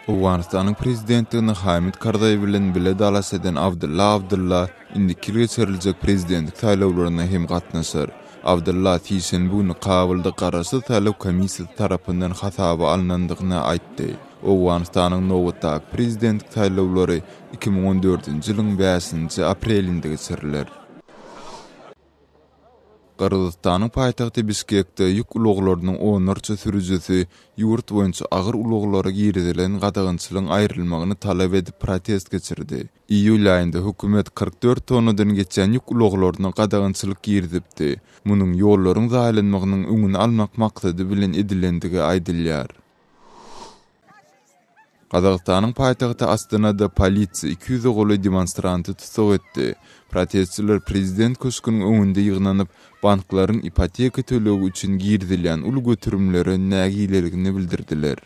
Owganystanyň prezidentligine Hamid Karzaý bilen bile dalaş eden Abdylla Abdylla indiki ýyl geçiriljek prezidentlik saýlawlaryna hem gatnaşar. Abdylla sişenbe güni Kabulda Garaşsyz saýlaw komissiýasy tarapyndan hasaba alnandygyny aýtdy. Owganystanyň nobatdaky prezidentlik saýlawlary 2014-nji ýylyň bäşinji aprelinde geçiriler. Gyrgyzystanyň paýtagty Bişkekde ýük ulaglarynyň onlarça sürüjisi ýurt boýunça agyr ulaglara girizilen gadagançylygyň aýrylmagyny talap edip protest geçirdi. Iýul aýynda hökümet 44 tonnadan geçýän ýük ulaglaryna gadagançylyk girizipdi. Munuň ýollaryň zaýalanmagynyň öňüni almak maksady bilen edilendigi aýdylýar. Gazagystanyň paýtagty Astanada polisiýa 200-e golaý demonstranty tussag etdi. Protestçiler prezident köşgüniň öňünde ýygnanyp, banklaryň ipoteka tölegi üçin girizilýän uly göterimlere nägileligini bildirdiler.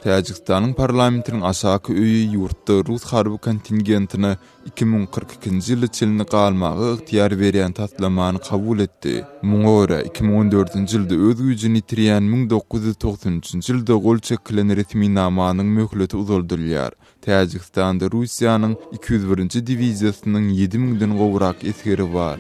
Täjigistanyň parlamentiniň aşaky öýi ýurtda rus harby kontingentine 2042-nji ýyla çenli galmaga ygtyýar berýän taslamany kabul etdi. Muňa görä, 2014-nji ýylda öz güýjüni ýitirýän 1993-nji ýylda gol çekilen resminamanyň möhleti uzaldylýar. Täjigistanda Russiýanyň 201-nji diwiziýasynyň ýedi müňden gowrak esgeri bar.